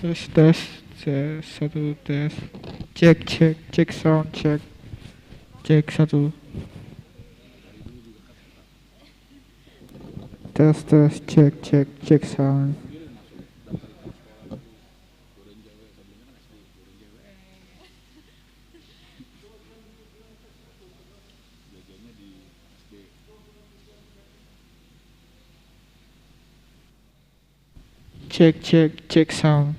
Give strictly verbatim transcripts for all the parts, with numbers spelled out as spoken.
Tes, tes, tes, satu, tes. Cek, cek, cek sound, cek. Cek satu. Tes, tes, cek, cek, cek sound. Cek, cek, cek sound.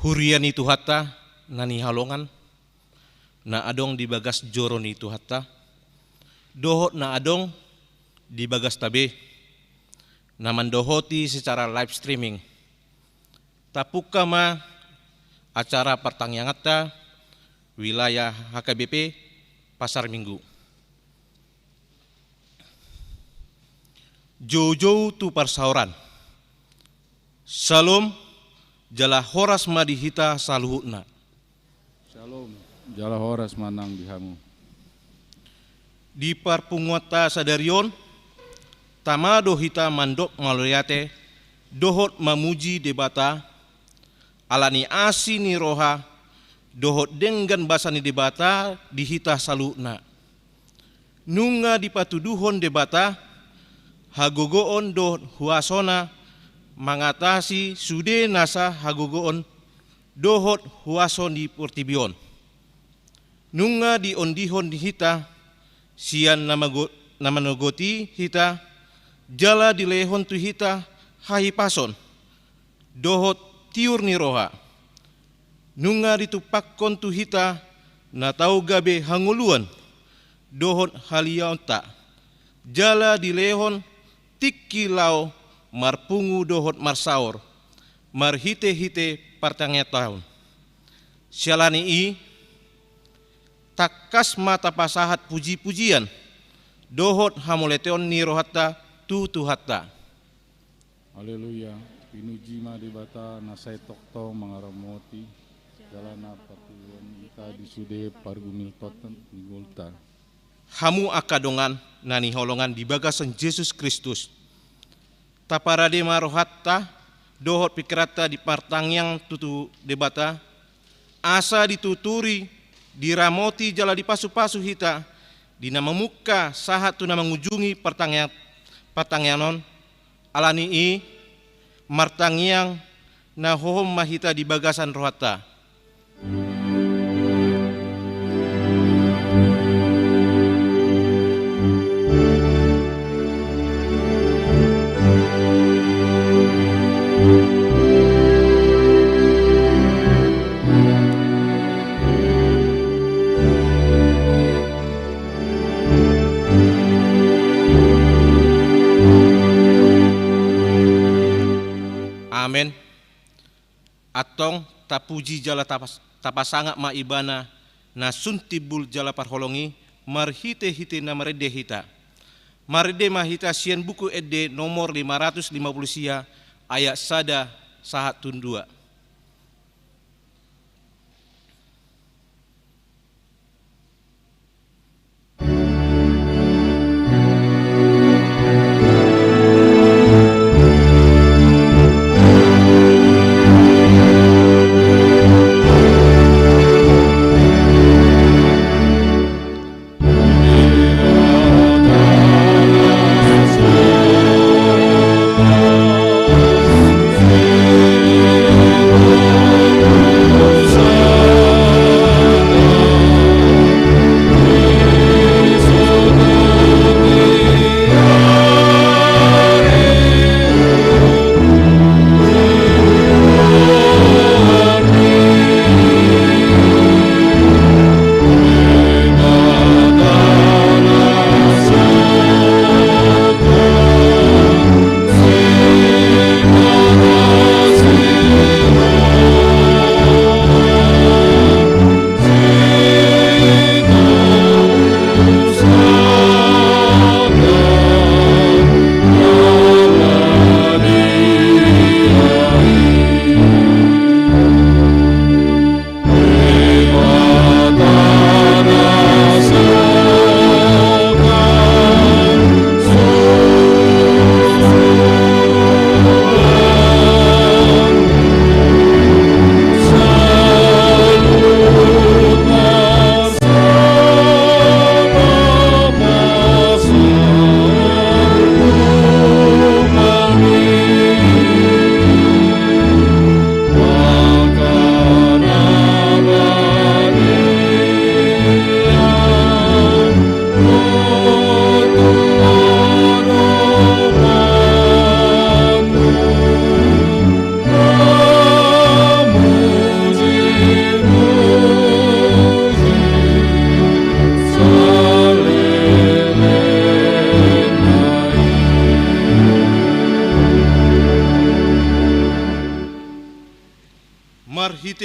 Huria ni Tuhanta na hinaholongan, na adong di bagas joro ni Tuhanta, dohot na adong di bagasta be, na mandohoti secara live streaming. Tapungka ma acara partangianganta wilayah H K B P Pasar Minggu. Joujou tu parsaoran. Syalom, jala horas ma di hita saluhutna. Syalom, jala horas ma nang di hamu. Di parpunguanta sadari on, tama do hita mandok mauliate dohot mamuji Debata, ala ni asi ni roha dohot denggan basa ni Debata di hita saluhutna. Nunga dipatuduhon Debata hagogoon dohot huasona mangatasi sude nasa hagogoon dohot huaso ni portibi on. Nunga diondihon hita sian na mago-, na manogoti hita, jala dilehon tu hita hahipason dohot tiur ni roha. Nunga ditumpakkon tu hita na tau gabe hangoluan dohot haliaonta, jala dilehon tingki laho marpungu dohot marsaor marhitehite partangianganta on. Siala ni i, tangkas ma tapasahat pujipujian dohot hamauliateon ni rohanta tu Tuhanta. Haleluya. Pinuji ma Debata na sai tongtong mangaramoti, jala na partubuhon hita di sude pargumilton ni ngolunta. Hamu angka dongan na hinaholongan di bagasan Jesus Kristus, taparade ma rohanta dohot pingkiranta di partangiang tu, tu Debata, asa dituturi, diramoti jala dipasupasu hita di na mamungka sahat tu na mangujungi partangiang-, partangiangan on. Ala ni i, martangiang na hohom ma hita di bagasan rohanta. Amen. Antong tapuji jala tapas-, tapasangap ma Ibana na sun timbul jala parholong i, marhitehite na marende hita. Marende ma hita sian Buku Ende nomor lima ratus lima puluh sia, ayat sada sahat tu dua.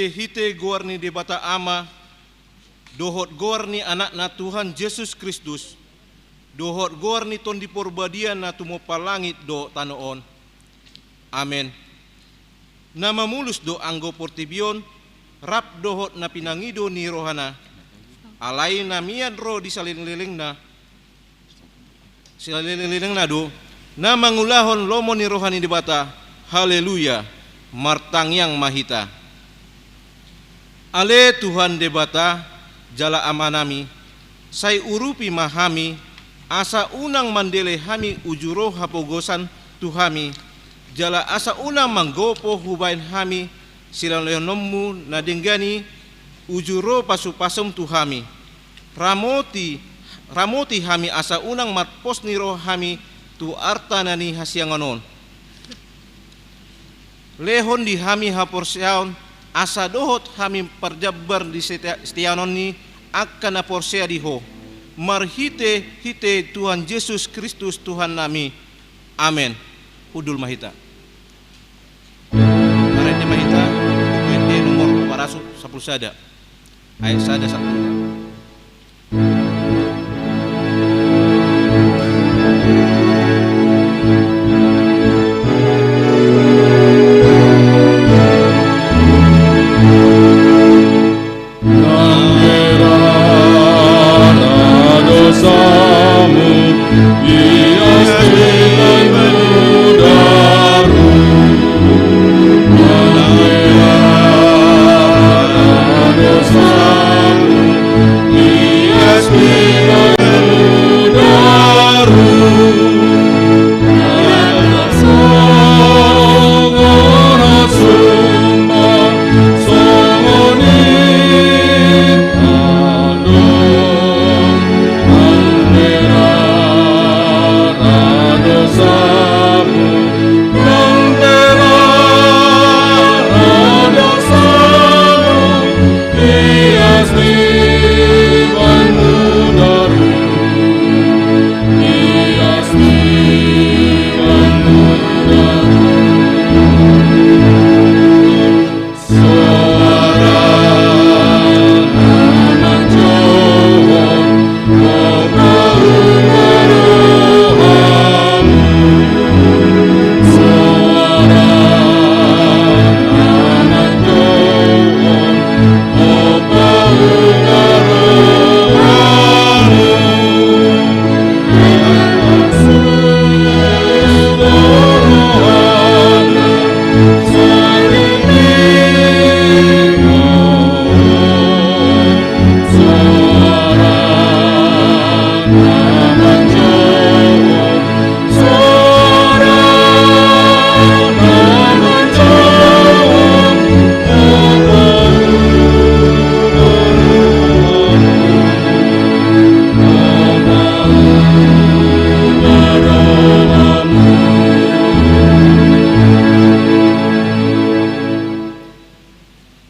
Hite goar ni Debata Ama, dohot goar ni Anakna Tuhan Jesus Kristus, dohot goar ni Tondi Porbadia na tumompa langit dohot tano on. Amen. Na mamulus do anggo portibi on, rap dohot na pinangido ni rohana, alai na mian ro di saleleng-lelengna, saleleng-lelengna do, na mangulahon lomo ni roha ni Debata. Haleluya. Martangiang ma hita. Ale Tuhan Debata, jala Amanami, sai urupi ma hami, asa unang mandele hami uju ro hapogosan tu hami, jala asa unang manggopo hubaen hami silehonlehononmu na denggan i uju ro pasupasum tu hami. Ramoti, ramoti hami asa unang marpos ni roha hami tu arta na nihasiangan on. Lehon di hami haporseaon, asa dohot hami parjambar di setia-, setiaon ni angka na porsea di Ho, marhite-hite Tuhan Jesus Kristus Tuhannami. Amen. Hundul ma hita. Marende ma hita, Buku Ende nomor parasu sampulu sada, ayat sada sahat tu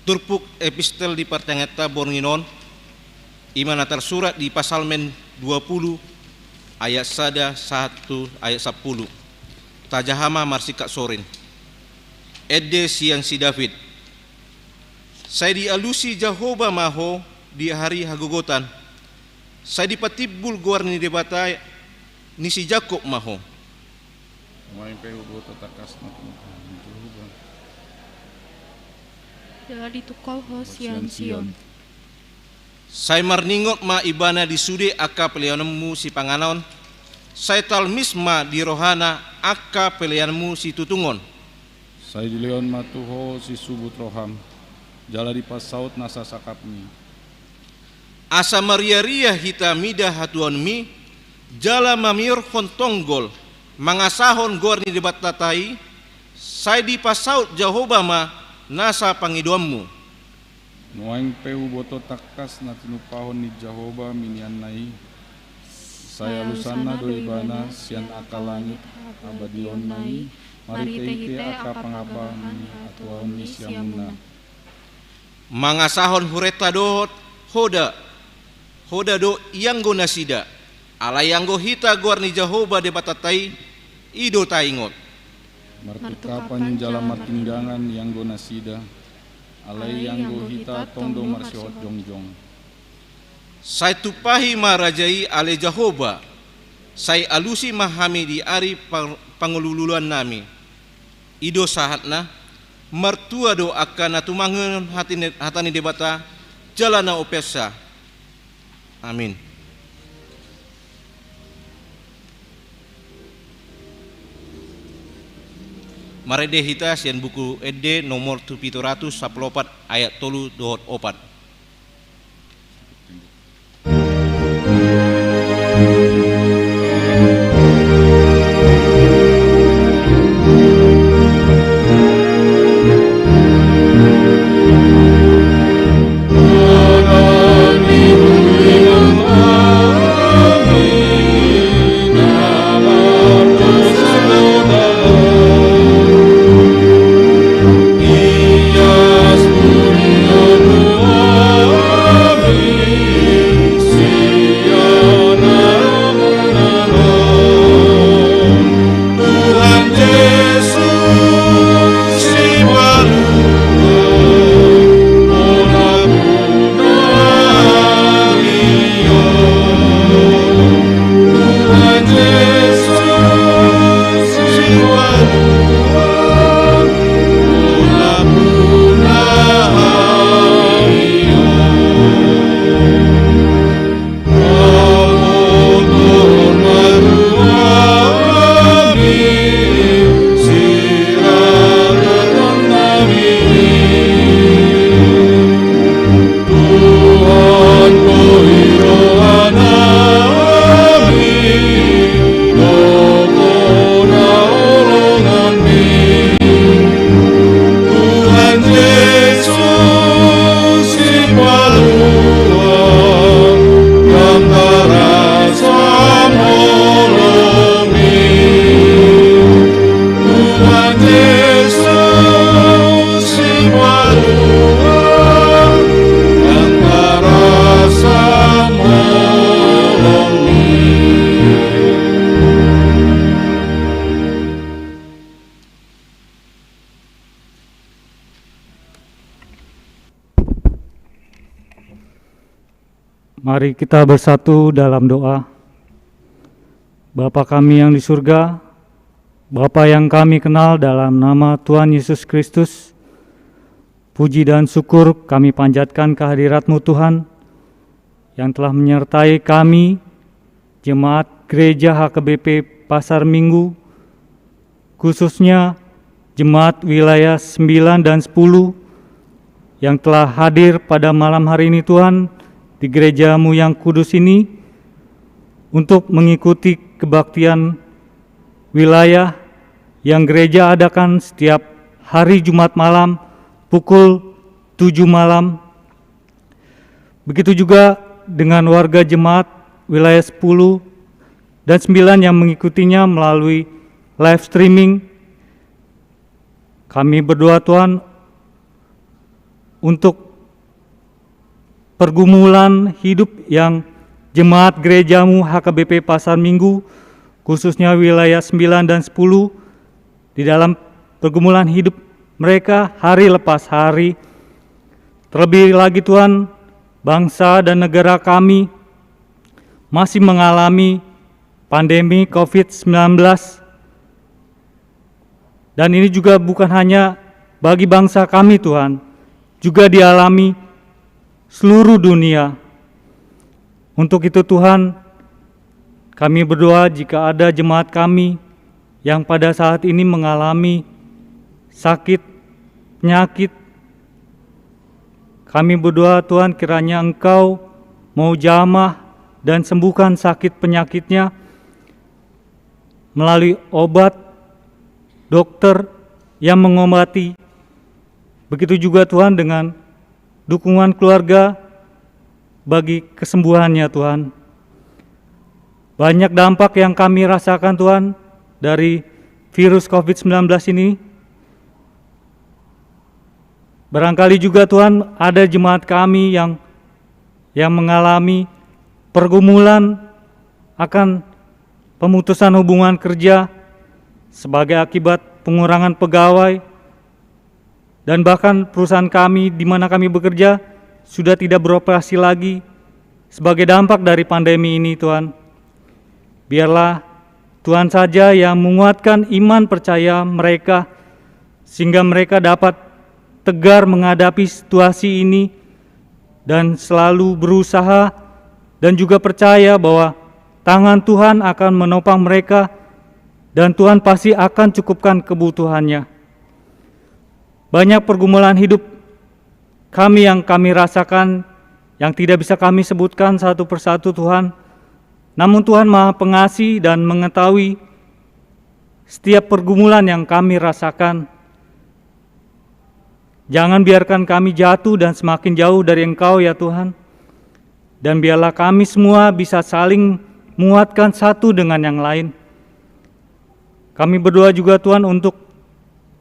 Turpuk epistel di partangiangan borngin on, ima na tarsurat di Psalmen dua puluh ayat sada sahat tu ayat sampulu. Tajaha ma marsingkat sorin. Ende sian si David. Sai dialusi Jahowa ma ho di ari hagogotan. Sai dipatimbul goar ni Debata ni si Jakob ma ho. Nuaeng pe huboto tangkas na pinungka ni Jahowa. Jala ditungkol ho sian Sion. Sai marningot ma Ibana di sude angka peleanonmu sipanganon, sai talmis ma di rohana angka peleanonmu situtungon. Sai dilehon ma tu ho sisubut roham, jala dipasaut nasa sangkapmi. Asa marriaria hita mida hatuaonmi, jala mamiorhon tonggol, mangasahon goar ni Debatanta i, sai dipasaut Jahowa ma nasa pangidoanmu. Nuaeng pe huboto tangkas na tinumpahon ni Jahowa minianna i. Sai alusanna do Ibana sian angka langit habadiaonna i, marhitehite angka pangabahan ni hatuaon ni siamunna. Mangasahon hureta dohot hoda, hoda do ianggo nasida. Alai anggo hita goar ni Jahowa Debatanta i, i do taingot. Martungkapan jala martinggangan ianggo nasida. Alai ianggo hita tong do marsihot jongjong. Sai tumpahi ma raja i ale Jahowa, sai alusi ma hami di ari pang-, pangolungolungan nami. I do sahatna, martua do angka na tumangihon hati ni-, hata ni Debata, jala na umpeopsa. Amin. Marende hita sian Buku Ende nomor pitu ratus sampulu opat, ayat tolu dohot opat. Mari kita bersatu dalam doa. Bapa kami yang di surga, Bapa yang kami kenal dalam nama Tuhan Yesus Kristus, puji dan syukur kami panjatkan kehadirat-Mu, Tuhan, yang telah menyertai kami, jemaat Gereja H K B P Pasar Minggu, khususnya jemaat wilayah sembilan dan sepuluh yang telah hadir pada malam hari ini, Tuhan, di gereja-Mu yang kudus ini untuk mengikuti kebaktian wilayah yang gereja adakan setiap hari Jumat malam pukul tujuh malam. Begitu juga dengan warga jemaat wilayah sepuluh dan sembilan yang mengikutinya melalui live streaming. Kami berdoa, Tuhan, untuk pergumulan hidup yang jemaat gereja-Mu H K B P Pasar Minggu, khususnya wilayah sembilan dan sepuluh, di dalam pergumulan hidup mereka hari lepas hari. Terlebih lagi, Tuhan, bangsa dan negara kami masih mengalami pandemi covid sembilan belas. Dan ini juga bukan hanya bagi bangsa kami, Tuhan, juga dialami seluruh dunia. Untuk itu, Tuhan, kami berdoa jika ada jemaat kami yang pada saat ini mengalami sakit, penyakit, kami berdoa, Tuhan, kiranya Engkau mau jamah dan sembuhkan sakit penyakitnya melalui obat, dokter yang mengobati. Begitu juga, Tuhan, dengan dukungan keluarga bagi kesembuhannya, Tuhan. Banyak dampak yang kami rasakan, Tuhan, dari virus covid sembilan belas ini. Barangkali juga, Tuhan, ada jemaat kami yang, yang mengalami pergumulan akan pemutusan hubungan kerja sebagai akibat pengurangan pegawai. Dan bahkan perusahaan kami di mana kami bekerja sudah tidak beroperasi lagi sebagai dampak dari pandemi ini, Tuhan. Biarlah Tuhan saja yang menguatkan iman percaya mereka, sehingga mereka dapat tegar menghadapi situasi ini dan selalu berusaha dan juga percaya bahwa tangan Tuhan akan menopang mereka dan Tuhan pasti akan cukupkan kebutuhannya. Banyak pergumulan hidup kami yang kami rasakan, yang tidak bisa kami sebutkan satu persatu, Tuhan. Namun Tuhan Maha Pengasih dan mengetahui setiap pergumulan yang kami rasakan. Jangan biarkan kami jatuh dan semakin jauh dari Engkau, ya Tuhan. Dan biarlah kami semua bisa saling menguatkan satu dengan yang lain. Kami berdoa juga, Tuhan, untuk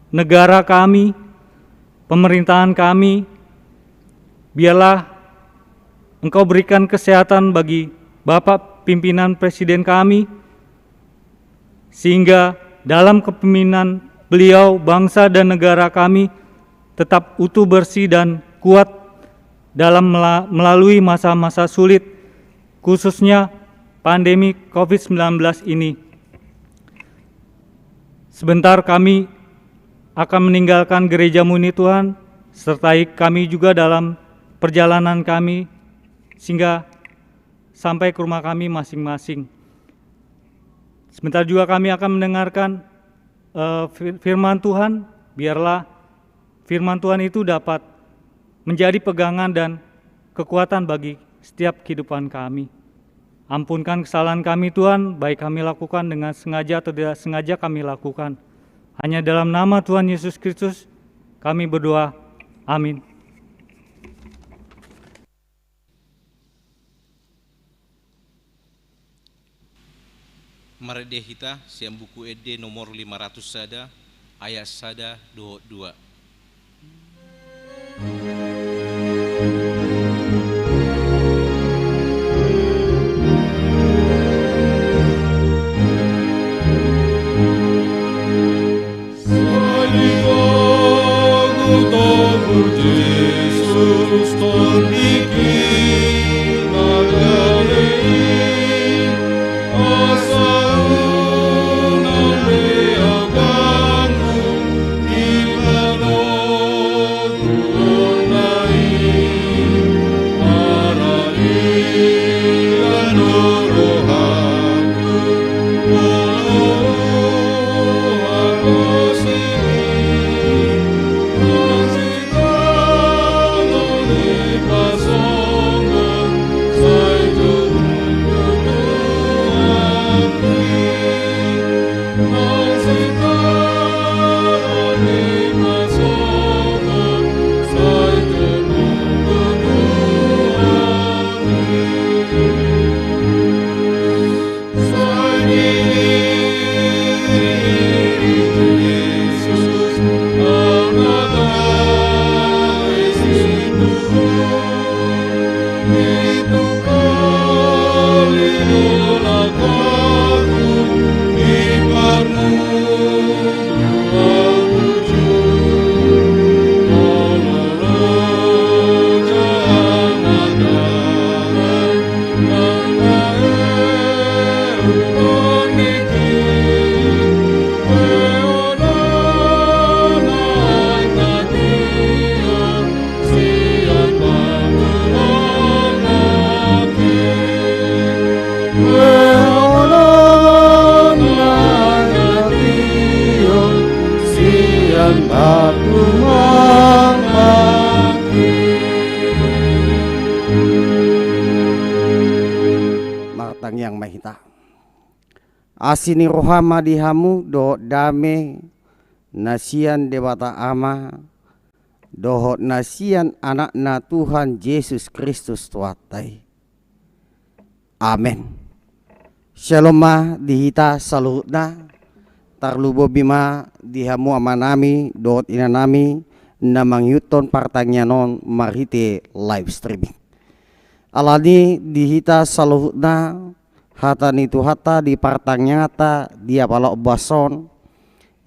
negara kami, pemerintahan kami. Biarlah Engkau berikan kesehatan bagi Bapak Pimpinan Presiden kami, sehingga dalam kepemimpinan beliau, bangsa dan negara kami tetap utuh, bersih, dan kuat dalam mela-, melalui masa-masa sulit, khususnya pandemi covid sembilan belas ini. Sebentar kami akan meninggalkan gereja-Mu ini, Tuhan, sertai kami juga dalam perjalanan kami, sehingga sampai ke rumah kami masing-masing. Sebentar juga kami akan mendengarkan, eh, fir-, firman Tuhan. Biarlah firman Tuhan itu dapat menjadi pegangan dan kekuatan bagi setiap kehidupan kami. Ampunkan kesalahan kami, Tuhan, baik kami lakukan dengan sengaja atau tidak sengaja kami lakukan. Hanya dalam nama Tuhan Yesus Kristus kami berdoa. Amin. Marende hita sian Buku Ende nomor lima ratus sada, ayat sada dohot dua. Martangiang ma hita. Asi ni roha ma di hamu dohot dame na sian Debata Ama dohot na sian Anakna Tuhan Jesus Kristus Tuhanta i. Amen. Syalom ma di hita saluhutna, tarlumobi ma di hamu amanami dohot inanami na mangihuthon partangiangan on marhite live streaming. Alani di hita saluhutna, hata ni Tuhanta di partangianganta di apala ombas on,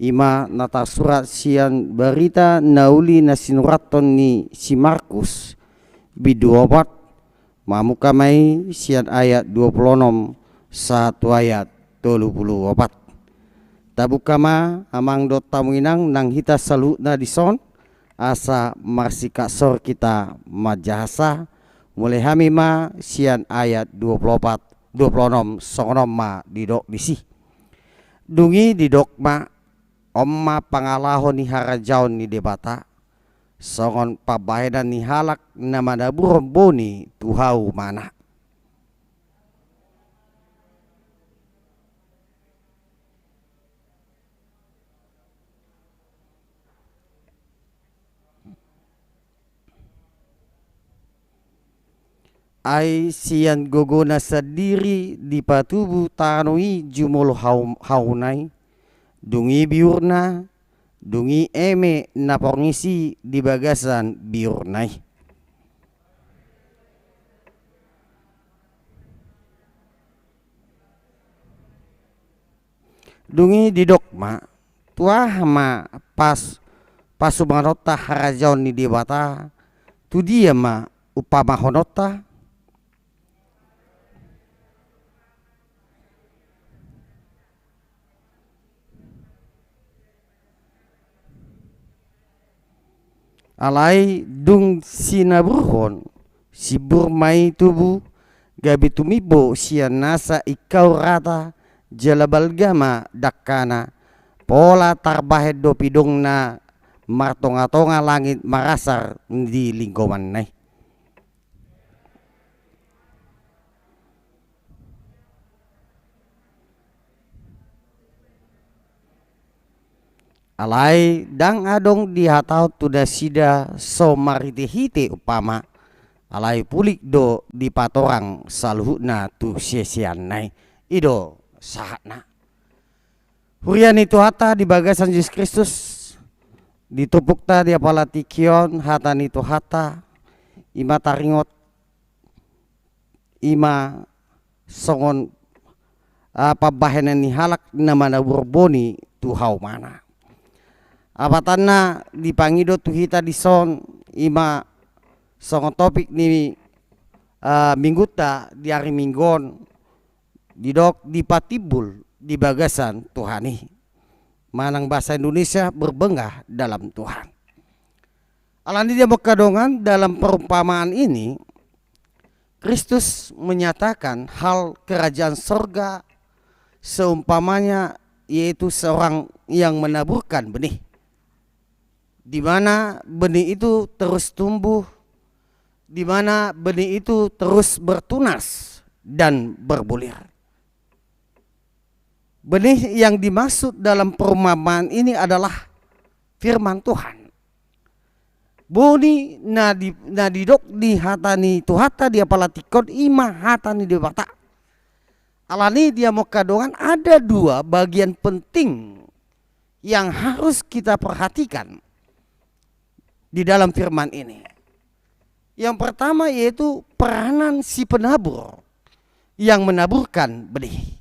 I ma na tarsurat sian barita na uli na sinurathon ni si Markus, bindu opat, mamungka ma i sian ayat dua pulu onom sahat tu ayat tolu pulu opat. Tabungka ma amang dohot hamu inang nang hita saluhutna dison, asa marsikaksor hita manjahasa. Mulai hami ma sian ayat dua pulu opat, dua pulu onom, songon on ma didok disi. Dung i didok ma, on ma pangalaho ni harajaon ni Debata, songon pambahenan ni halak na manaburhon boni tu haumana. Ai sian gogona sandiri dipatubu tano i jumolo hau-, hauna i, dung i biurna, dung i eme na porngis i di bagasan biurna i. Dung i didok ma, tu aha ma pas-, pasumanonta harajaon ni Debata, tu dia ma umpamahononta? Alai dung sinaburhon, simbur ma i tubu, gabe tumimbo sian nasa ingkau rata, jala balga ma dangkana, pola tarbahen do pidongna martongatonga langit marasar di linggomanna i. Alai ndang adong dihatahon tu nasida so marhitehite umpama, alai pulik do dipatorang saluhutna tu siseanna i. I do sahatna. Huria ni Tuhanta di bagasan Jesus Kristus, di turpukta di apala tingki on, hata ni Tuhanta, i ma taringot, i ma songon, ah, pambahenan ni halak na manabur boni tu haumana. Apatanna dipangido tu hita dison, i ma songon topik ni, ah, minggunta di ari Minggu on, didok dipatimbul di bagasan Tuhan i. Manang bahasa Indonesia, berbengah dalam Tuhan. Alani dia mangkadongan dalam perumpamaan ini, Kristus menyatakan hal kerajaan sorga seumpamanya, yaitu seorang yang menaburkan benih. Di mana benih itu terus tumbuh, di mana benih itu terus bertunas dan berbulir. Benih yang dimaksud dalam perumpamaan ini adalah firman Tuhan. Boni na di, na didok di hata ni Tuhanta di apala tingki on i ma hata ni Debata. Alani dia mangkadongan ada dua bagian penting yang harus kita perhatikan di dalam firman ini. Yang pertama yaitu peranan si penabur yang menaburkan benih.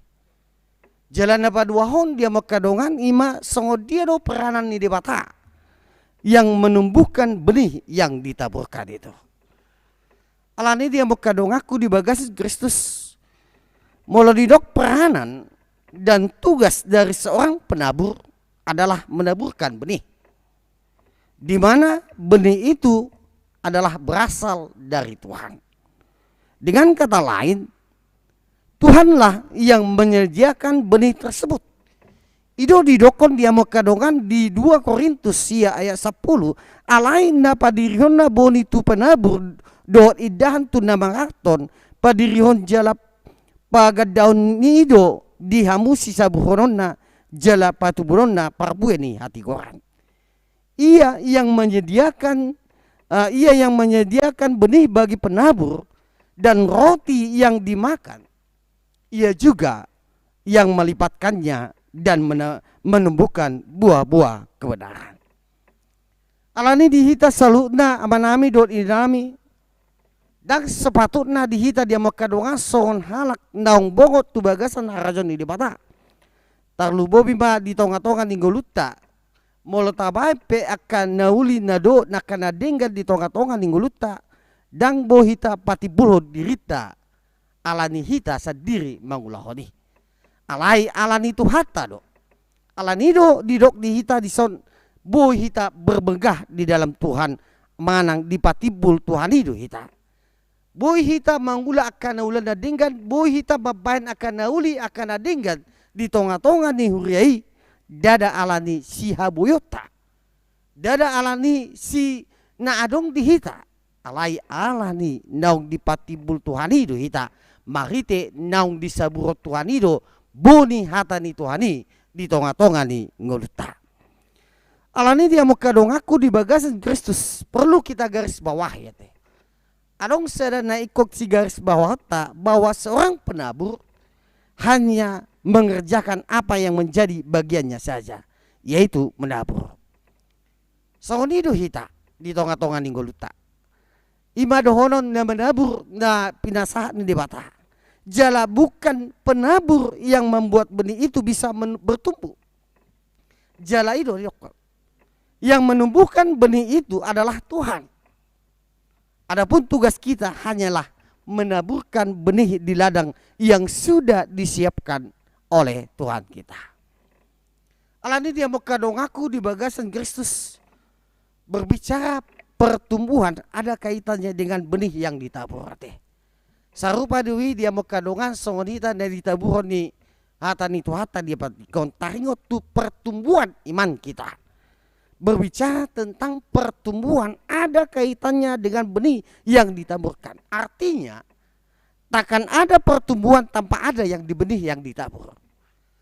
Jala na paduahon dia mangkadongan i ma songon dia do peranan ni Debata yang menumbuhkan benih yang ditaburkan itu. Alani dia mangkadonganku di bagasan Kristus, molo didok peranan dan tugas dari seorang penabur adalah menaburkan benih. Di mana benih itu adalah berasal dari Tuhan. Dengan kata lain, Tuhanlah yang menyediakan benih tersebut. I do didokkon dia mangkadongan di dua Korintus sia ayat sampulu, alai na padirihonna boni tu penabur dohot indahan tu na mangarthon, padirihon jala pagandaon ni i do di hamu sisaburhononna jala patubunonna parbue ni hatigoran. Ia yang menyediakan, eh, ia yang menyediakan benih bagi penabur dan roti yang dimakan, ia juga yang melipatkannya dan mene-, menumbuhkan buah-buah kebenaran. Alani di hita saluhutna, amanami dohot inanami, ndang sepatutna di hita dia mangkadongan songon halak naung bongot tu bagasan harajaon ni Debata. Tarlumobi ma di tonga-tonga ni ngolunta. Molo tabaen pe angka na uli na dohot angka na denggan di tonga-tonga ni ngolunta, ndang boi hita patimbulhon dirinta ala ni hita sandiri mangulahon i. Alai ala ni Tuhanta do. Ala ni do didok di hita dison, boi hita bermegah di dalam Tuhan, manang dipatimbul Tuhan i do hita. Boi hita mangula angka na uli na denggan, boi hita mambaen angka na uli angka na denggan di tonga-tonga ni huria i, ndada ala ni sihaboionta, ndada ala ni si na adong di hita, alai ala ni naung dipatimbul Tuhan i do hita, marhite naung disaburhon Tuhan i do boni hata ni Tuhan i di tonga-tonga ni ngolunta. Ala ni i di hamu angka donganku di bagasan Kristus, perlu kita garis bawahi ate. Adong sada na ingkon sigarisbawahonta bahwa seorang penabur hanya mengerjakan apa yang menjadi bagiannya saja, yaitu menabur. Songon i do hita di tonga-tonga ni ngolunta. I ma dohonon na menabur na pinasahat ni Debata. Jala bukan penabur yang membuat benih itu bisa men-, bertumbuh. Jala i do didok, yang menumbuhkan benih itu adalah Tuhan. Adapun tugas kita hanyalah menaburkan benih di ladang yang sudah disiapkan oleh Tuhan kita. Ala ni i di hamu angka donganku di bagasan Kristus, berbicara pertumbuhan ada kaitannya dengan benih yang ditabur ate. Sarupa do i di hamu angka dongan songon hita na ditaburhon ni hata ni Tuhanta di haporseaon, taringot tu pertumbuhan iman kita. Berbicara tentang pertumbuhan ada kaitannya dengan benih yang ditaburkan. Artinya, takkan ada pertumbuhan tanpa ada yang di benih yang ditabur.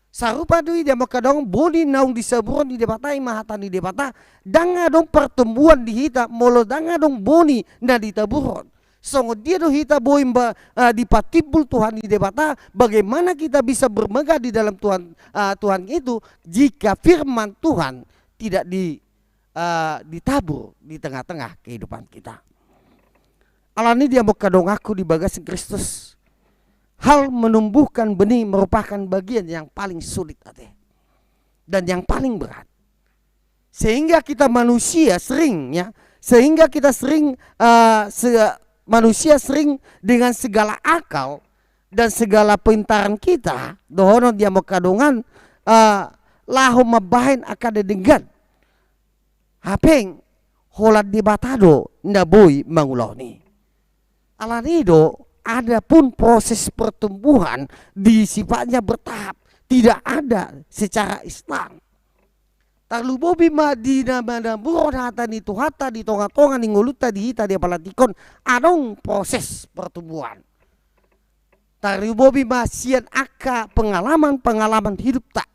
Sarupa do i di hamu angka dongan, boni naung disaburhon ni Debata i ma hata ni Debata, ndang adong pertumbuhan di hita molo ndang adong boni na ditaburhon. Songon dia do hita boi mba-, eh, dipatimbul Tuhan ni Debata, bagaimana kita bisa bermegah di dalam Tuhan, eh, Tuhan itu jika firman Tuhan tidak di, eh, ditabur di tengah-tengah kehidupan kita. Ala ni i di hamu angka donganku di bagasan Kristus, hal menumbuhkan benih merupakan bagian yang paling sulit ate, dan yang paling berat. Sehingga kita manusia sering, ya, sehingga kita sering, eh, se-, manusia sering dengan segala akal dan segala pintaran kita, dohonon di hamu angka dongan, eh, laho mambahen angka na denggan. Hape holan Debata do na boi mangulahon i. Ala ni i do, adapun proses pertumbuhan di sifatnya bertahap, tidak ada secara instan. Tarlumobi ma di na manaburhon hata ni Tuhanta di tonga-tonga ni ngolunta di hita di apala tingki on, adong proses pertumbuhan. Tarlumobi ma sian angka pengalaman-pengalaman hidupta.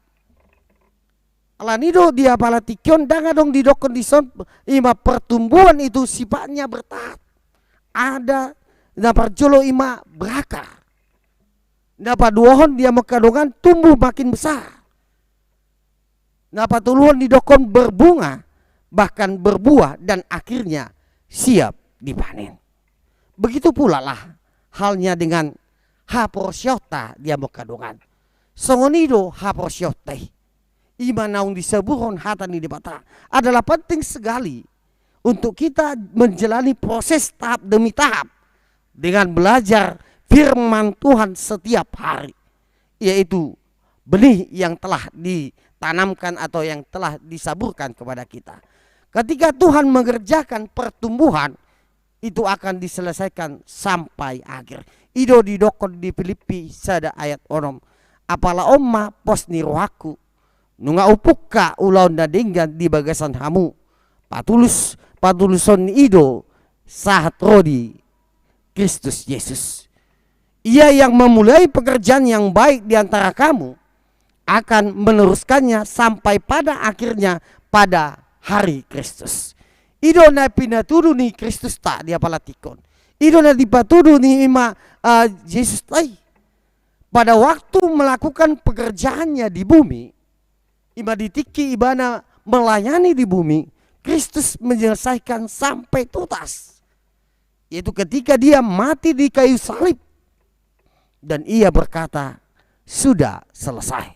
Ala ni i do di apala tingki on ndang adong didokkon dison, i ma pertumbuhan itu sifatnya bertahap. Ada na parjolo i ma berakar. Na paduahon di hamu angka dongan, tumbuh makin besar. Na patoluhon didokkon berbunga, bahkan berbuah dan akhirnya siap dipanen. Begitu pula lah halnya dengan haporseaonta di hamu angka dongan. Songon i do haporseaonta i. I ma naung disaburhon hata ni Debata adalah penting sekali untuk kita menjalani proses tahap demi tahap dengan belajar firman Tuhan setiap hari, yaitu benih yang telah ditanamkan atau yang telah disaburkan kepada kita. Ketika Tuhan mengerjakan pertumbuhan, itu akan diselesaikan sampai akhir. I do didokkon di Pilippi sada ayat onom, apala on ma pos ni rohangku, nunga hupungka ulaon na denggan di bagasan hamu, patulus, patuluson ni i do sahat ro di Kristus Jesus. Ia yang memulai pekerjaan yang baik di antara kamu akan meneruskannya sampai pada akhirnya pada hari Kristus. I do na pinatudu ni Kristusta di apala tingki on. I do na dipatudu ni i ma, ah, Jesusta i. Pada waktu melakukan pekerjaannya di bumi, i ma di tingki ibana melayani di bumi, Kristus menyelesaikan sampai tuntas. Yaitu ketika dia mati di kayu salib. Dan ia berkata, "Sudah selesai."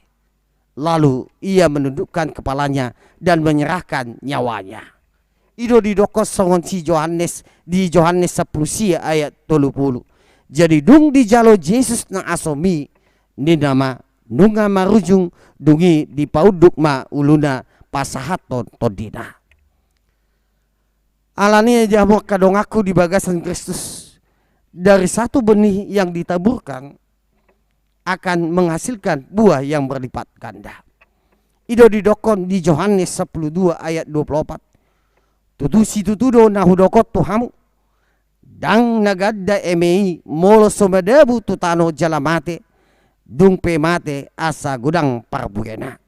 lalu ia menundukkan kepalanya dan menyerahkan nyawanya. I do didokkon songon si Johannes di Johannes sampulu sia ayat tolu pulu. Jadi dung dijalo Jesus na asom i, ninna ma, nunga marujung, dung i dipaunduk ma uluna pasahathon tondina. Alani i di hamu angka donganku di bagasan Kristus, dari satu benih yang ditaburkan akan menghasilkan buah yang berlipat ganda. I do didokkon di Johannes sampulu dua ayat dua pulu opat. Tutu situtu do na hudok on tu hamu. Ndang na ganda eme i molo so madabu tu tano jala mate, dung pe mate asa godang parbuena.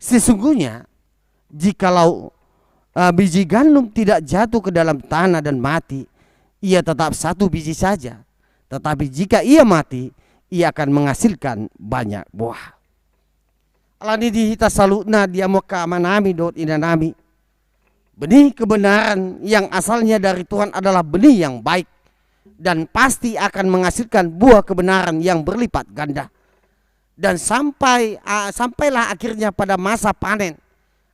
Sesungguhnya, jikalau, eh, biji gandum tidak jatuh ke dalam tanah dan mati, ia tetap satu biji saja. Tetapi jika ia mati, ia akan menghasilkan banyak buah. Alani di hita saluhutna di hamu angka amanami dohot inanami, benih kebenaran yang asalnya dari Tuhan adalah benih yang baik dan pasti akan menghasilkan buah kebenaran yang berlipat ganda. Dan sampai, ah, sampailah akhirnya pada masa panen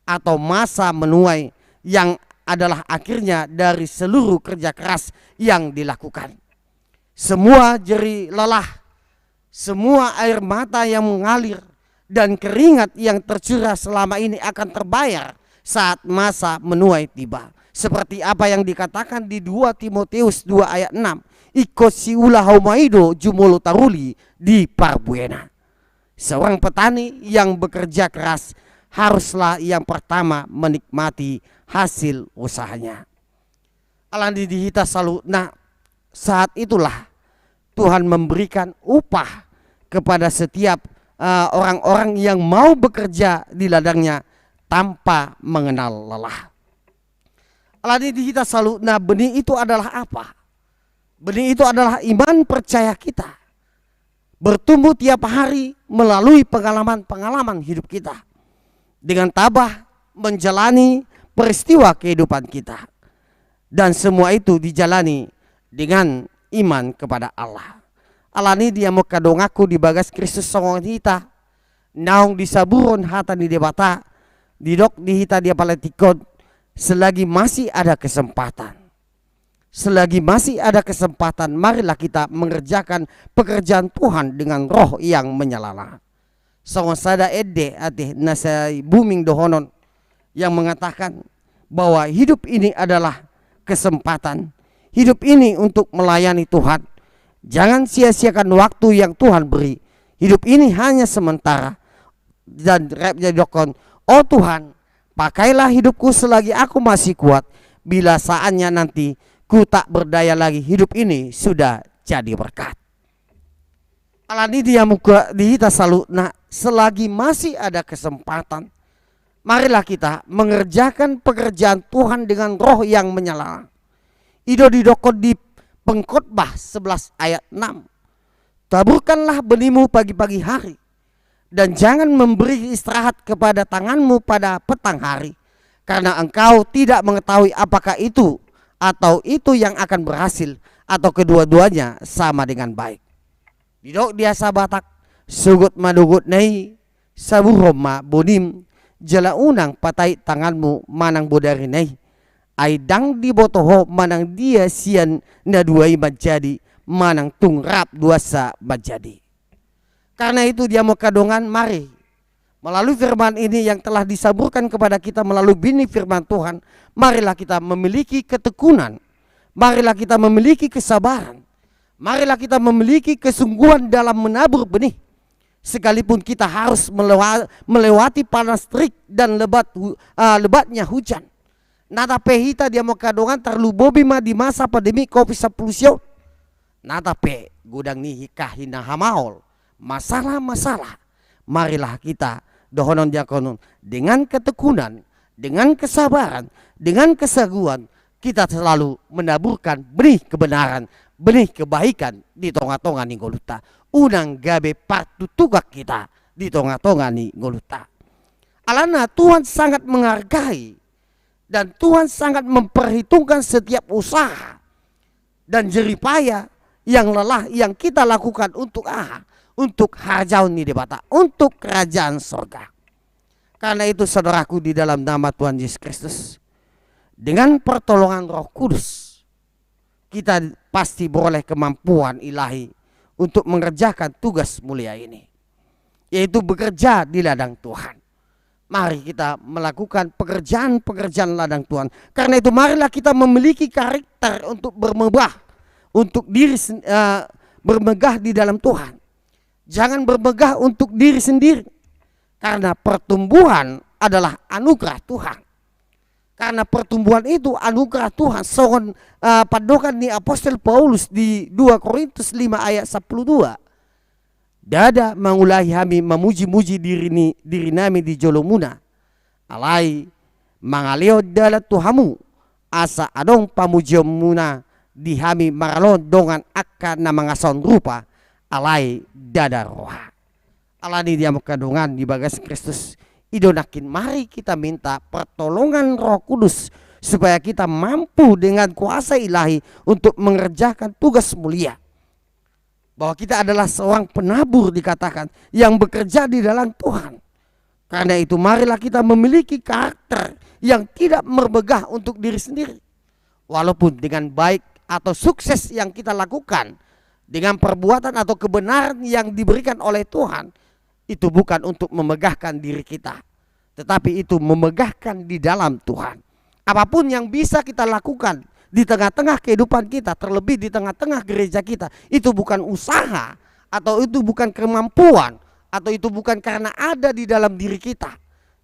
atau masa menuai yang adalah akhirnya dari seluruh kerja keras yang dilakukan. Semua jerih lelah, semua air mata yang mengalir, dan keringat yang tercurah selama ini akan terbayar saat masa menuai tiba. Seperti apa yang dikatakan di dua Timoteus dua ayat enam, ingkon siula hauma i do jumolo taruli di parbuena. Seorang petani yang bekerja keras haruslah yang pertama menikmati hasil usahanya. Alani di hita saluhutna, saat itulah Tuhan memberikan upah kepada setiap, eh, orang-orang yang mau bekerja di ladangnya tanpa mengenal lelah. Alani di hita saluhutna, benih itu adalah apa? Benih itu adalah iman percaya kita bertumbuh tiap hari melalui pengalaman-pengalaman hidup kita, dengan tabah menjalani peristiwa kehidupan kita. Dan semua itu dijalani dengan iman kepada Allah. Alani i di hamu angka donganku di bagas Kristus, songon hita naung disaburhon hata ni Debata, didok di hita di apala tingki on, selagi masih ada kesempatan, selagi masih ada kesempatan, marilah kita mengerjakan pekerjaan Tuhan dengan roh yang menyala-lala. Songon sada ende ate na sai booming dohonon, yang mengatakan bahwa hidup ini adalah kesempatan. Hidup ini untuk melayani Tuhan. Jangan sia-siakan waktu yang Tuhan beri. Hidup ini hanya sementara. Dan rap jadi dokkon, "Oh Tuhan, pakailah hidupku selagi aku masih kuat. Bila saatnya nanti ku tak berdaya lagi, hidup ini sudah jadi berkat." Alani i di hamu angka, di hita saluhutna, selagi masih ada kesempatan, marilah kita mengerjakan pekerjaan Tuhan dengan roh yang menyala-lala. I do didokkon di Pengkhotbah sebelas ayat enam, "Taburkanlah benihmu pagi-pagi hari, dan jangan memberi istirahat kepada tanganmu pada petang hari, karena engkau tidak mengetahui apakah itu atau itu yang akan berhasil, atau kedua-duanya sama dengan baik." Didok di hata Batak, "Sogot manogotna i, saburhon ma bonim, jala unang patait tanganmu manang bodarina i. Ai ndang diboto ho manang dia sian na dua i manjadi, manang tung rap duansa manjadi." Karena itu, di hamu angka dongan, mari melalui firman ini yang telah disaburkan kepada kita melalui benih firman Tuhan, marilah kita memiliki ketekunan, marilah kita memiliki kesabaran, marilah kita memiliki kesungguhan dalam menabur benih, sekalipun kita harus melewa-, melewati panas terik dan lebat hu-, ah, lebatnya hujan. Nata pe hita di hamu angka dongan, tarlumobi ma di masa pandemi covid sampulu sia on. Nata pe godang ni hita hina hamaol, masalah-masalah, marilah kita dohonon diakonon dengan ketekunan, dengan kesabaran, dengan kesungguhan, kita selalu menaburkan benih kebenaran, benih kebaikan di tonga-tonga ni ngolunta. Unang gabe partutukan hita di tonga-tonga ni ngolunta. Alana Tuhan sangat menghargai dan Tuhan sangat memperhitungkan setiap usaha dan jerih payah yang lelah yang kita lakukan untuk aha? Untuk harajaon ni Debata, untuk kerajaan sorga. Karena itu, saudaraku di dalam nama Tuhan Yesus Kristus, dengan pertolongan Roh Kudus, kita pasti beroleh kemampuan ilahi untuk mengerjakan tugas mulia ini, yaitu bekerja di ladang Tuhan. Mari kita melakukan pekerjaan-pekerjaan ladang Tuhan. Karena itu, marilah kita memiliki karakter untuk bermegah, untuk diri sen-, eh, bermegah di dalam Tuhan. Jangan bermegah untuk diri sendiri. Karena pertumbuhan adalah anugerah Tuhan. Karena pertumbuhan itu anugerah Tuhan. Songon, eh, pandohan ni Apostel Paulus di dua Korintus lima ayat sampulu dua. Ndada mangulahi hami mamuji-muji diri ni, diri nami di jolomuna. Alai mangalehon dalan tu hamu, asa adong pamujionmuna di hami maralohon dongan angka na mangasahon rupa, alai ndada roha. Alani i, di hamu angka dongan di bagas Kristus, i do nangkin, mari kita minta pertolongan Roh Kudus supaya kita mampu dengan kuasa ilahi untuk mengerjakan tugas mulia. Bahwa kita adalah seorang penabur, dikatakan, yang bekerja di dalam Tuhan. Karena itu, marilah kita memiliki karakter yang tidak bermegah untuk diri sendiri. Walaupun dengan baik atau sukses yang kita lakukan, dengan perbuatan atau kebenaran yang diberikan oleh Tuhan, itu bukan untuk memegahkan diri kita, tetapi itu memegahkan di dalam Tuhan. Apapun yang bisa kita lakukan di tengah-tengah kehidupan kita, terlebih di tengah-tengah gereja kita, itu bukan usaha, atau itu bukan kemampuan, atau itu bukan karena ada di dalam diri kita,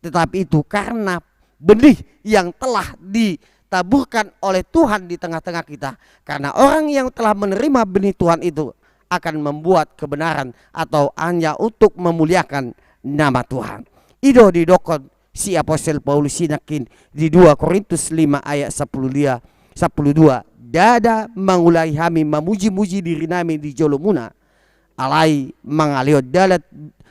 tetapi itu karena benih yang telah ditaburkan oleh Tuhan di tengah-tengah kita. Karena orang yang telah menerima benih Tuhan itu akan membuat kebenaran atau hanya untuk memuliakan nama Tuhan. I do didokkon si Apostel Paulus i nangkin di dua Korintus lima ayat sampulu dua, sampulu dua, ndada mangulahi hami mamuji-muji diri nami di jolomuna. Alai mangalehon dalan,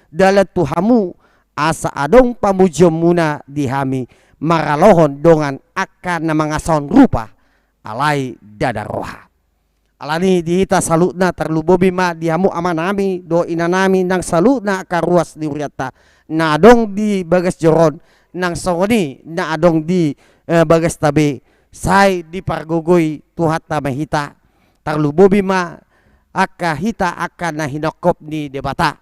dalan tu hamu, asa adong pamujionmuna di hami maralohon dongan angka na mangasahon rupa, alai ndada roha. Alani i, di hita saluhutna, tarlumobi ma di hamu amanami dohot inanami nang saluhutna angka ruas ni hurianta na adong di bagas joro on, nang songon i na adong di, eh, bagasta be, sai dipargogoi Tuhanta ma hita. Tarlumobi ma angka hita angka na hinongkop ni Debata.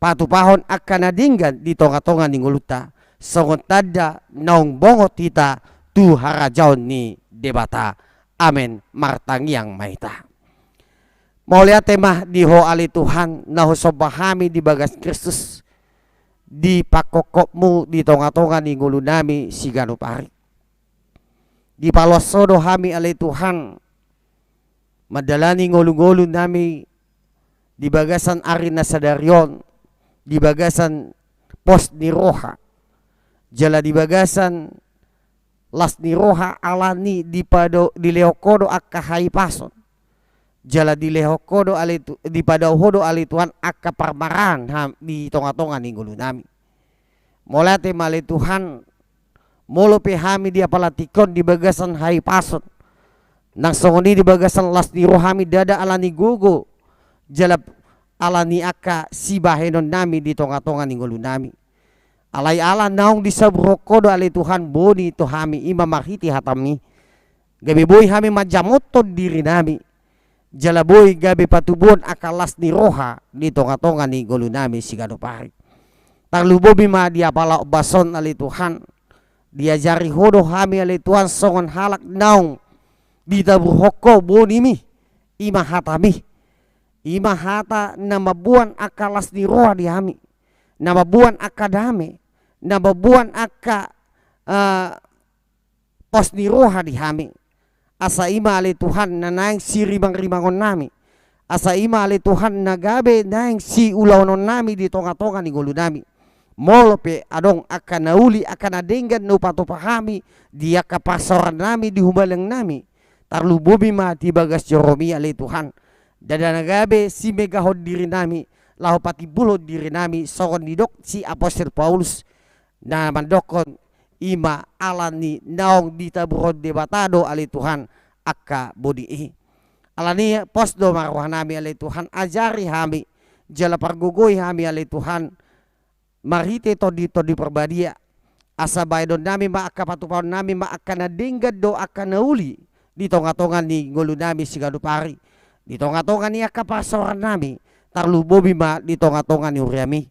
Patupahon angka na denggan di tonga-tonga ni ngolunta, songon tanda naung bongot hita tu harajaon ni Debata. Amen. Martangiang ma hita. Mauliate ma di Ho ale Tuhan, na husomba hami di bagas Kristus, di pangkophopmu di tonga-tonga ni ngolunami siganup ari. Dipaloas Ho do hami ale Tuhan, mandalani ngolu-ngolu nami di bagasan ari na sadari on, di bagasan pos ni roha, jala di bagasan las ni roha, alani dipado-, dilehon Ho do angka hahipason, jala dilehon Ho do ale Tu-, dipadao Ho do ale Tuhan angka parmaraan ha-, di tonga-tonga ni ngolu nami. Mauliate ma ale Tuhan, molo pe hami di apala tingki on di bagasan hahipason, nang songon i di bagasan las ni roha hami ndada alani gogo, jala alani angka sibahenon nami di tonga-tonga ni ngolu nami. Alai ala naung disaburhon Ho do ale Tuhan boni tu hami, i ma marhite hataMi, gabe boi hami manjamothon diri nami, jala boi gabe patubuhon angka las ni roha di tonga-tonga ni ngolu nami siganup ari. Tarlumobi ma di apala ombas on ale Tuhan, diajari Ho do hami ale Tuhan songon halak naung ditaburhon Ho boniMi, i ma hataMi, i ma hata na mamboan angka las ni roha di hami, na mamboan angka dame, na mamboan angka, eh, pos ni roha di hami. Asa i ma ale Tuhan na naeng sirimang-rimangon nami. Asa i ma ale Tuhan na gabe naeng siulahonon nami di tonga-tonga ni ngolu nami. Molo pe adong angka na uli, angka na denggan na hupatupa hami di angka parsaoran nami, di humaliang nami, tarlumobi ma di bagas joroMi ale Tuhan. Ndada na gabe simegahon diri nami, laho patimbulhon diri nami, songon nidok si Apostel Paulus, na mandokkon, i ma alani naung ditaburhon Debata do ale Tuhan angka boni i. Alani i pos do ma roha nami ale Tuhan, ajari hami, jala pargogoi hami ale Tuhan, marhite Tondi, Tondi Parbadia, asa baenonnami ma angka, patupahonnami ma angka na denggan dohot angka na uli di tongatonga ni ngolunami siganup ari, di tongatonga ni angka parsaorannami, tarlumobi ma di tongatonga ni huriami.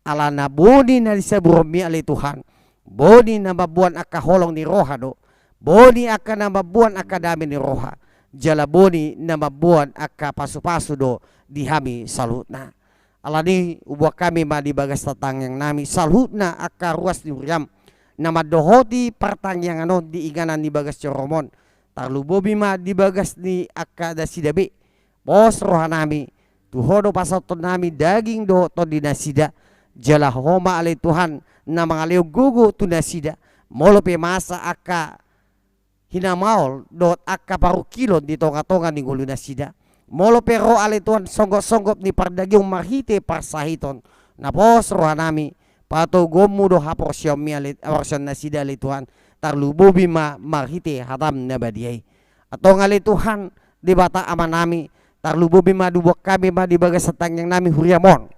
Alana boni na nisaburonmi ale Tuhan, boni na mamboan angka holong ni roha do, boni angka na mamboan angka dame ni roha, jala boni na mamboan angka pasupasu do di hami saluhutna. Alani i huboan hami ma di bagas tangiangnami saluhutna angka ruas ni huriam na mandohoti partangiangan on di inganan ni bagas ni rohaM on, tarlumobi ma di bagas ni angka nasida be. Pos rohanami, tu Ho do pasahatonnami daging dohot tondi nasida, jala Ho ma ale Tuhan na mangalehon gogo tu nasida, molo pe masa angka hinamaol dohot angka parungkilon di tongatonga ni ngolu nasida. Molo pe ro ale Tuhan songgotsonggot ni pardagingehon marhite parsahiton, na pos rohanami, patoguonMu do haporseaonmi ale, haporseaon nasida ale Tuhan, tarlumobi ma marhite hataM na badia i. Antong ale Tuhan, Debata Amanami, tarlumobi ma, huboan hami ma di bagasan tangiangnami huriaM on.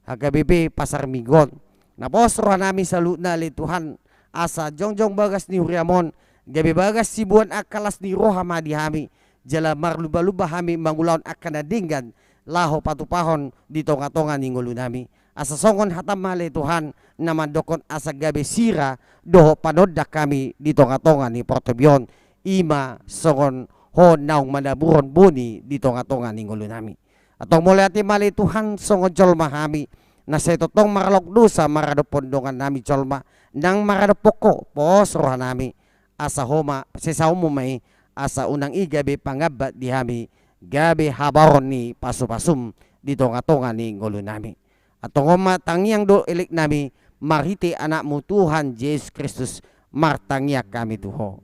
H K B P Pasar Minggu on. Na pos rohanami saluhutna ale Tuhan, asa jongjong bagas ni huriaM on, gabe bagas siboan angka las ni roha ma di hami, jala marlumbalumba hami mangulahon angka na denggan, laho patupahon di tongatonga ni ngolunami. Asa songon hataM ma ale Tuhan, na mandokkon asa gabe sira dohot panondang hami di tongatonga ni portibi on, i ma songon Ho naung manaburhon boni di tongatonga ni ngolunami. Antong mauliate ma ale Tuhan, songon jolma hami, na sai tongtong marlaok dosa maradophon dongannami jolma, nang maradophon Ho, pos rohanami, asa Ho ma, sesaonMu ma i, asa unang i gabe pangambat di hami, gabe habaoron ni pasupasuM di tongatonga ni ngolunami. Antong on ma tangiang dohot eleknami, marhite AnakMu Tuhan Jesus Kristus, martangiang hami tu Ho.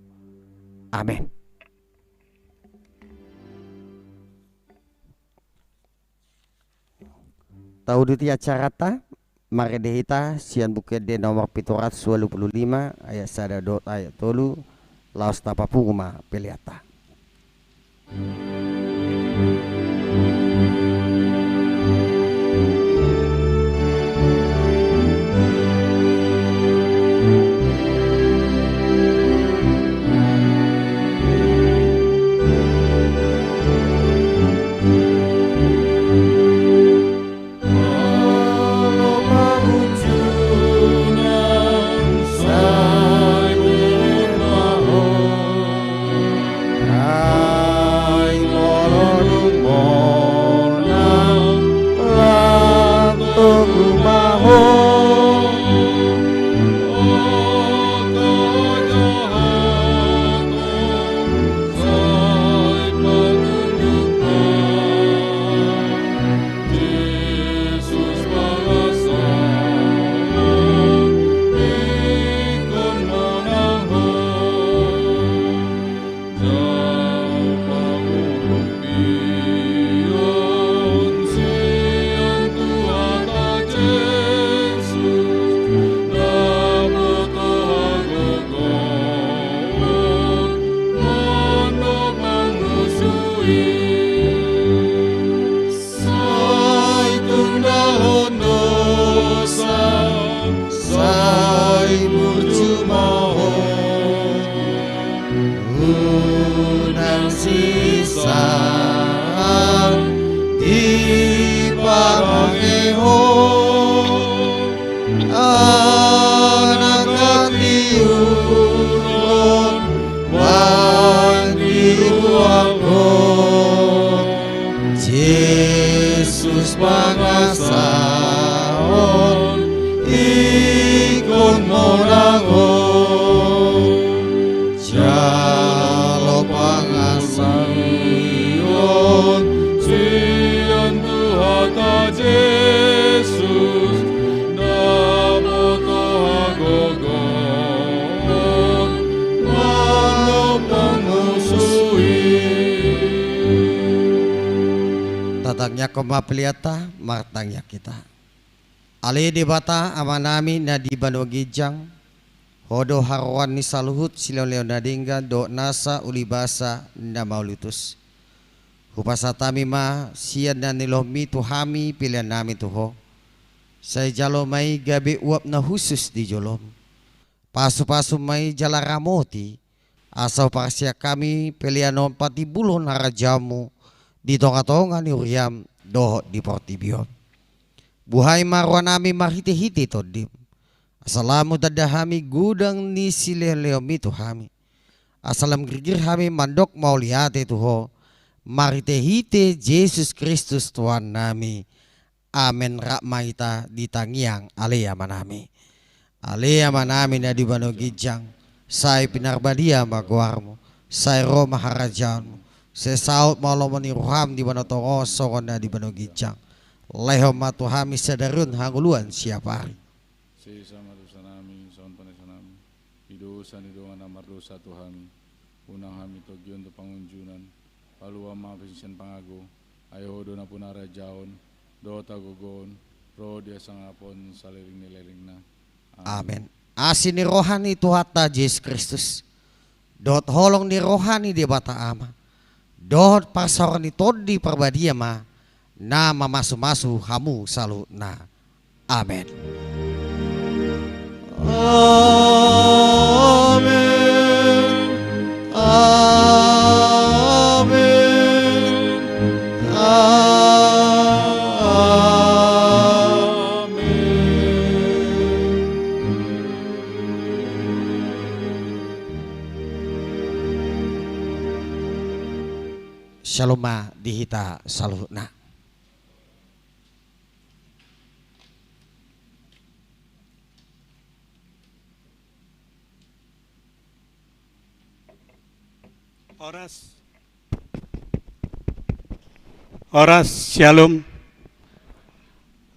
Amen. Tauduti acaranta, marende hita sian Buku Ende nomor pitu ratus walu pulu lima, ayat sada dohot ayat tolu, laos tapapungu ma peleanta. Sai tundalhon dosa, sai burju ma ho. Unang sisahan dipabange ho. Anak hatiuron, banggi ruangko. Jesus pangasahon, ingkon monang ho. Jalo pangasahon sian Tuhanta Jesus, dapotan hagogoon manang pangusuhi. Tatangiangkon ma peleanta, martangiang hita. Ale Debata Amanami na di banua ginjang, Ho do haroroan ni saluhut silehonlehon na denggan dohot nasa ulibasa na mauliutus. Hupasahat hami ma sian na nilehonMi tu hami peleannami tu Ho. Sai jalo ma i gabe uap na hushus di jolom. Pasupasu ma i jala ramoti, asa huparsian hami pelean on patimbulhon harajaonmu di tongatonga ni huriam dohot di portibi on. Buhai ma rohanami marhitehite Tondim, asa lam hutanda hami godang ni silehonlehonmi tu hami, asa lam girgir hami mandok mauliate tu Ho, marhitehite Jesus Kristus Tuhannami. Amen. Rap ma hita di tangiang Ale Amanami. Ale Amanami na di banua ginjang, sai pinarbadia ma goarmu, sai ro ma harajaonmu, sai saut ma lomo ni roham di banua tonga on songon na di banua ginjang. Lehon ma tu hami sadari on hangoluan siapari. Sesa ma dosanami songon panesanami di dosa ni dongan na mardosa tu hami. Unang hami togihon tu pangunjunan, palua ma hami sian pangago, ai Ho do nampuna harajaon dohot hagogoon ro di hasangapon saleleng ni lelengna. Amen. Asi ni roha ni Tuhanta Jesus Kristus, dohot holong ni roha ni Debata Ama, dohot parsaoran ni Tondi Parbadia ma na mamasumasu hamu saluhutna. Amen. Amen. Amen. Amen. Syalom ma di hita saluhutna. Horas. Horas, syalom.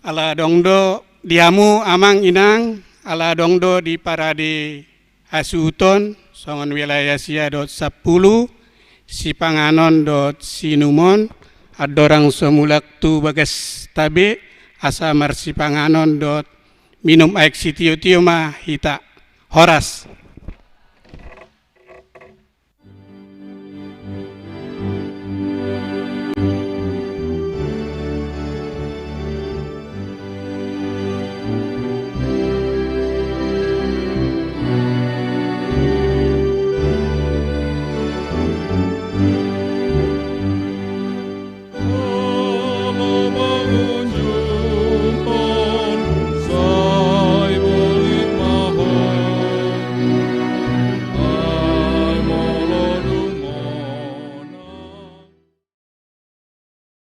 Ala adong do di hamu amang inang, ala adong do di parade hasuhuton, songon wilayah sia dohot sampulu, sipanganon dohot siinumon, andorang so mulak tu bagasta be, asa marsipanganon dohot minum aek sitiotio ma hita. Horas.